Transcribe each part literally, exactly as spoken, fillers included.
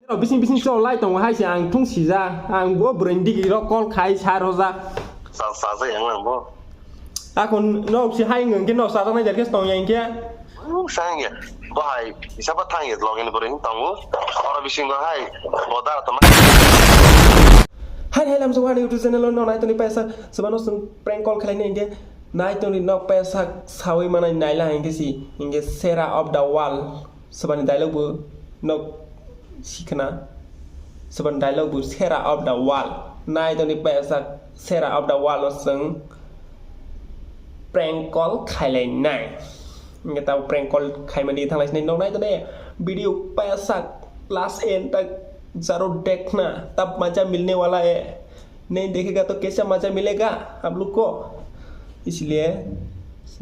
Bising bising cholai tongo hai se ang thung sijak. Ang bo bwrwi digi rok call khai sa rojak. Sa, sa, sa, yang lang bo. Akon nok si hai ngeng ke nok sa nai jar ke tong yang ke. Hmm, sa yang ya. Bo hai, isa pa thang ya, login bwrwi tongo. Oro bising bo hai, bo da to ma. Hai hai lam jong ani YouTube channel no nai toni paisa. Sebano sung prank call khalai ne ke. Nai toni nok paisa sawi manai nai la hingke si. Hingke Sera of the World. Sebani dialogue bo nok sikna. Sebani dialogue bo Sera of the World. Nai toni paisa Sera of the World o sung prank call khailai nai. Hingke tabo prank call khaimani thanglai sinai nok nai toni video paisa last end tak jaro dekhna tab maja milne wala hai. Nahi dekhega to kaisa maja milega aap log ko. Isliye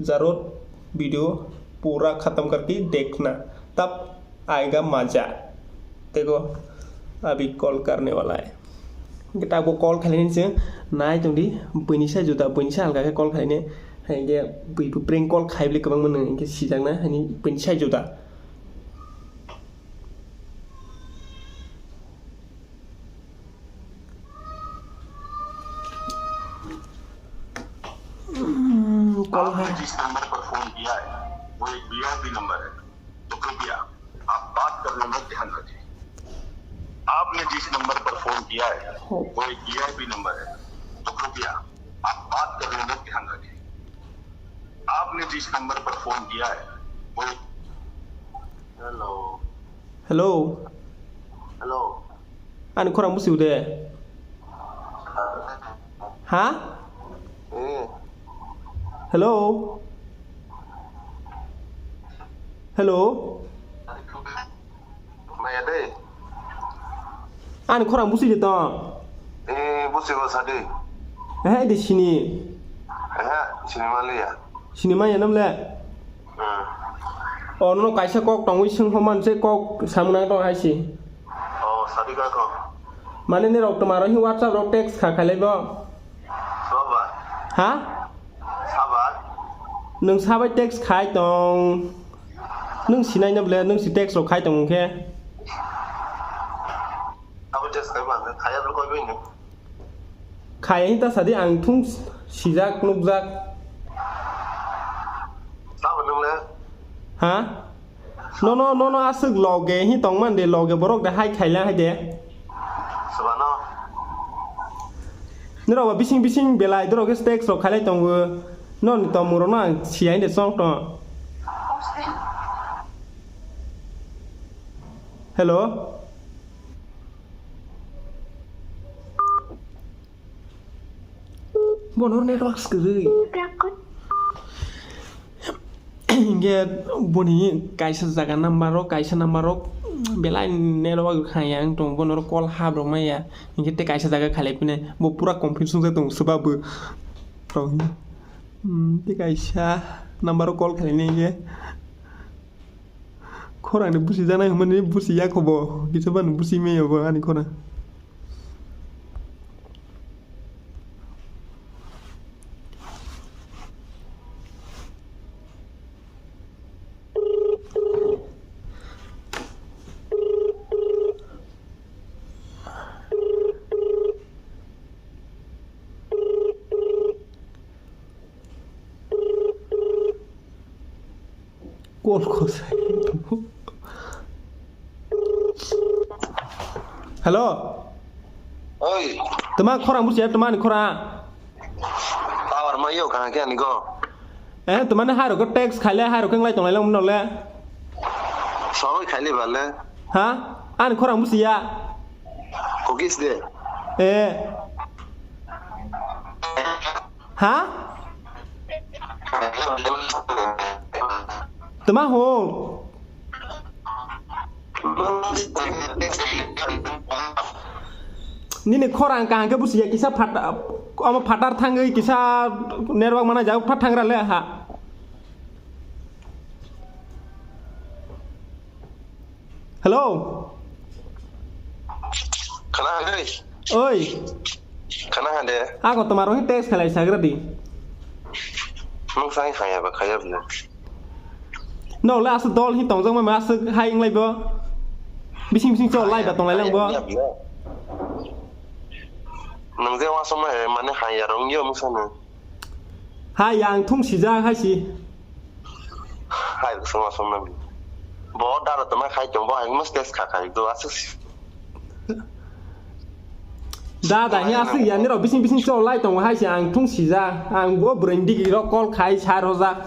jarur video pura khatam karke dekhna, tab aayega maja. Dekho, abhi call karne wala hai. Hingke tabuk call khailai nai se nai tongdi, buini sai juda, buini sai halka khe call khailai nai. Hingke bui bo prank call khai bwlai kwbangma nang hingke sijakna hani buini sai juda. Hmm, call आपने hai. जिस नंबर पर फोन किया है, वो एक VIP number है, तो कृपया आप बात करने में ध्यान रखें। आपने जिस नंबर पर फोन किया है, हो. वो एक वीआईपी नंबर है, तो कृपया आप बात करने में ध्यान रखें। आपने जिस नंबर पर फोन किया है, वो एक hello. Hello. Hello. Ani khorang busi ude. Ha? Eh. Hello. Hello. Maya deh. Ani khorang busi de tong. Eh, busi bo sadi. Eh, di sini. Eh, sini maliya. Sini maya namle. Hmm. O, nono kaisa kok tongwi swng homan se kok samung nang tong hai si. O, sadi ka kok. Mane ni rok tomaro hi WhatsApp rok text kha khailai bo. Saba. Ha? Saba. Nwng sabai text khai tong. Nwng sinai na ble, nwng si text rok khai tong khe. Abo text khai ba, khai abo koi bai ni. Khai hin ta sadi ang thung sijak nukjak. Sabo nung le? Ha? Nono, nono aswk loge hi tongman de, loge borok de hai khaila hai de. Swbano. Nirok ba bising bising belai dorok ke text rok khailai tongo. Non tomung rok no ang siyai de song tong. Hello. Bono network kwrwi. Hinkhe boni kaisa jaga number o, kaisa number o belai network khaya wng tong, bono call hap rok maya. Hinkhe tei kaisa jaga khalai phine bo pura confuse wng tong swbabu. Hmm, tei kaisa number o call khalai nai hinkhe. Khorang ni busi janai hwnmani busi ya khobo. Kisa bani busi me yobo ani khorang. Call ko sai. Hello. Oi. Tama khorang busi ya, tama ni khorang. Power ma yo kha khe ani go. Eh, tama ni haro ko text khaile haro ko nglai tong lai lang no le. Soi khaile bale. Ha? Ani khorang busi ya. Kukis de. Eh. Ha? Tama ho. Nini khorang kaham khe busi ya, kisa phat-, omo phatar thangwi kisa network mana jao phat thangra le ha. Hello. Khana hande. Oi. Khana hande. Ako tomaro hi text khalai sagra di. Nung sai khaya ba khaya bne. No le asu dol hi tongjak ma asu hai inglai bo. Bising bising chok lai ba tong lai lang bo. Nang je wasong ma he mane hai ya rong yo mung sa nang. Hai yang thung sijak hai si. Hai sung wasong ma. Bo dara to ma khai tong bo hai mas test kha khai do asuk si. Da da hi asuk ya nirok bising bising chok lai tongo hai si ang thung sijak ang bo bwrwi digi rok call khai sa rojak.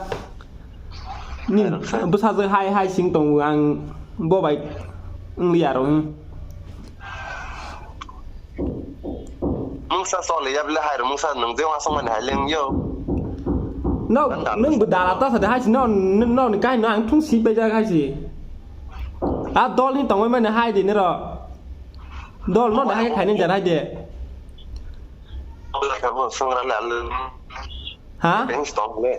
Ni bwsajwk hai hai sing tongo ang bo bai wng liya rok. Mungsa choli ya bile hai mungsa nung je wasong mani hai leng yo. No, nung bo dala ta sa de hai si no no ni kai no ang thung si bai jak hai si. A dol ni tongoi mani hai de nirok. Dol no de hai khaini jar hai de. Bo le ka bo sung ra le al. Ha? Teng stop le.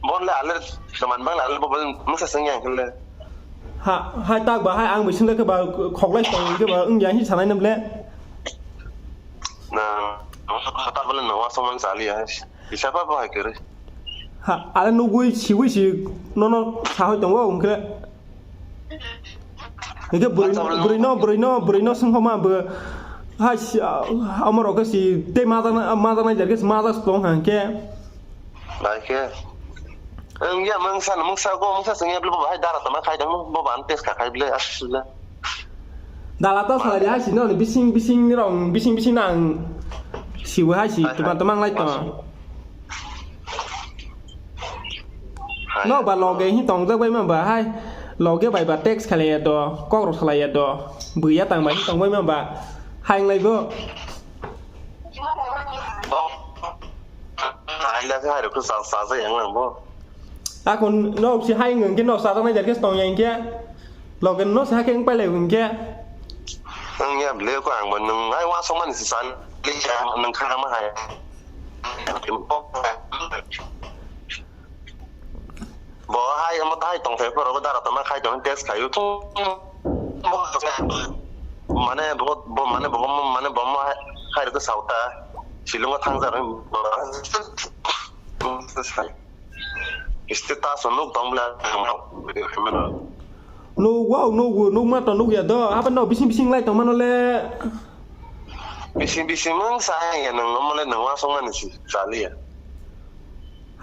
Bon le ale saman bang le ale bo bang masa seng yang le. Ha, hai tak ba hai ang bai sung le ke ba khoklai tong ke ba wng ya hi sanai nam le. Na, ta bole no wa saman sali ya. Bisa pa ba kere. Ha, ale nugui siwi si no no sahoi tongo wng kre. Hingke bwrwi, bwrwi no, bwrwi no, bwrwi no swngkha ma bo, ha, si, ah, omo rok khe si tei majak, majak nai jar khe si majak se tong hang khe. Bai khe. Wng ya mungsa, mungsa go, mungsa swng ya bwle bo bahai dara tama khai dong, bo ban test kha khai bwle, aswk le. Dala ta salai hai si no, bising, bising rong, bising, bising nang siwi hai si, tuma, tuma nglai tong. Hai. No ba loge hi tongjak bai ma ba hai. Loge bai ba text khalai ya do, kok rok salai ya do. Bui ya tang bai hi tong bai ma ba. Hai nglai bo. Hai la hai rok sa sa sa yang lang bo. Akon no si hai ngang ke no sa tang nai jar ke tong yang ke. Loge no sa ke pai le ke. Nang ya ble ko ang bo nang hai wa song man si san. Li ya nang kha ma hai. Bo hai omo tai tong thai phoro dara tama khai tong test khai u. Mane bo bo mane bo mane bo mo hai rok sauta. Silungo thang jar. Status o nuk tong bla. Nuk wow nuk nuk ma to nuk ya do. Apa no bising bising lai tong mano le. Bising bising mang sa ya nang omo le nang wa song mani si sali ya.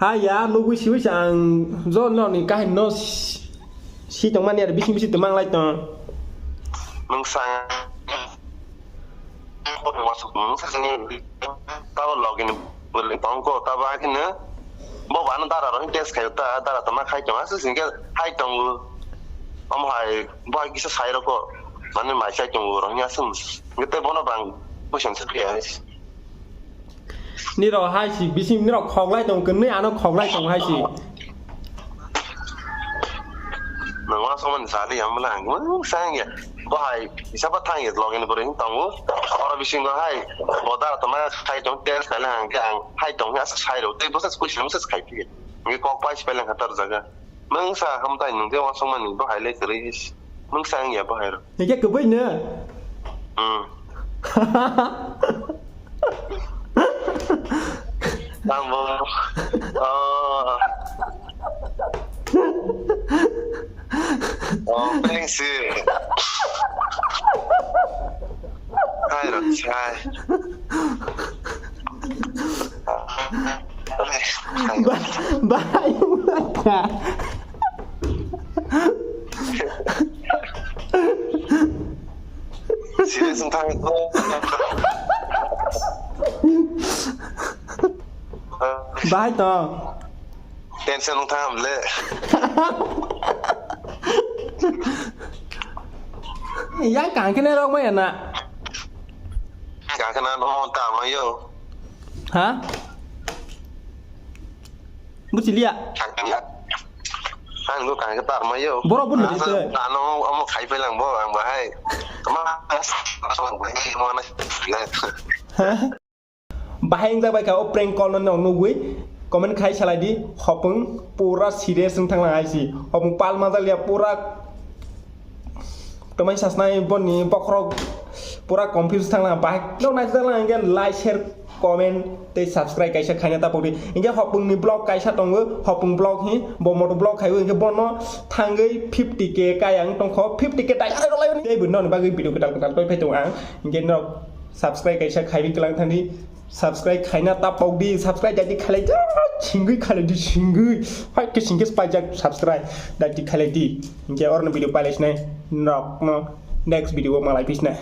Ha ya, nugui siwi sa ang jo no ni kahini no si, si tong mani ar bising bising tong mang lai tong. Mung sa. Mung sa ni tabo login bwrwi tong ko tabo akini bo bana dara rok test khai ta dara tama khai tong aswk singke hai tong. Omo hai bo hai kisa sai rok ko mane mai sai tong rok ni aswk. Ngi te bono bang puisan se khe. Nirok hai si bising nirok khoklai tong kwnwi ano khoklai tong hai si. Nang wa song mani sali yang bwla ang mung sang ya. Bo hai isa pa thang ya login bwrwi tongo. Oro bising bo hai bo dara tama khai tong test khai lang ang hai tong ya sai ro. Tei bo sa kuis lang sa khai pi. Ngi kok pai si pelang hatar jaga. Mungsa hamtai nung je wasong mani bo hai le kwrwi. Mungsa wng ya bo hai rok. Hingke kwbwi no. Hmm. Tamo. Oh. Oh, thanks. Hai rok hai. Ba-, bahai wngkha. Serious wngkha. Bahai tong. Tension wngkha le. Yang kang kene rok maya na. Kang kene no ta mayo. Ha? Buchiliya. Ang nung kang khe tar mayo. Borok bo nini te. Ano amo khai pelang bo ang bahai. Ma, bahai mo na. Bahai wngjabai kha o prank call no nugwi comment khai salai di hopung pura serious wng thangna hai si hopung pal majak ya pura. Tomai sasnai boni bokhorok Pura confuse thangna bahai no naijak lang, hinkhe like, share, comment tei subscribe kaisa khaina tapok di. Hinkhe hopung ni vlog kaisa tongo, hopung vlog hi bo moto vlog khaibo, hinkhe bono thangwi fifty K kayang tongkho, fifty K dai aro lai tei bo noni bagwi video kwtal kwtal toi phai tongo ang. Hinkhe no subscribe kaisa khaiwi kwlang thangdi, subscribe khaina tapok di, subscribe dai di khalai di, singwi khalai di, singwi phai ke singke paijak subscribe dai di khalai di. Hinkhe orno video pailai sinai, nok no next video o malai pisnai.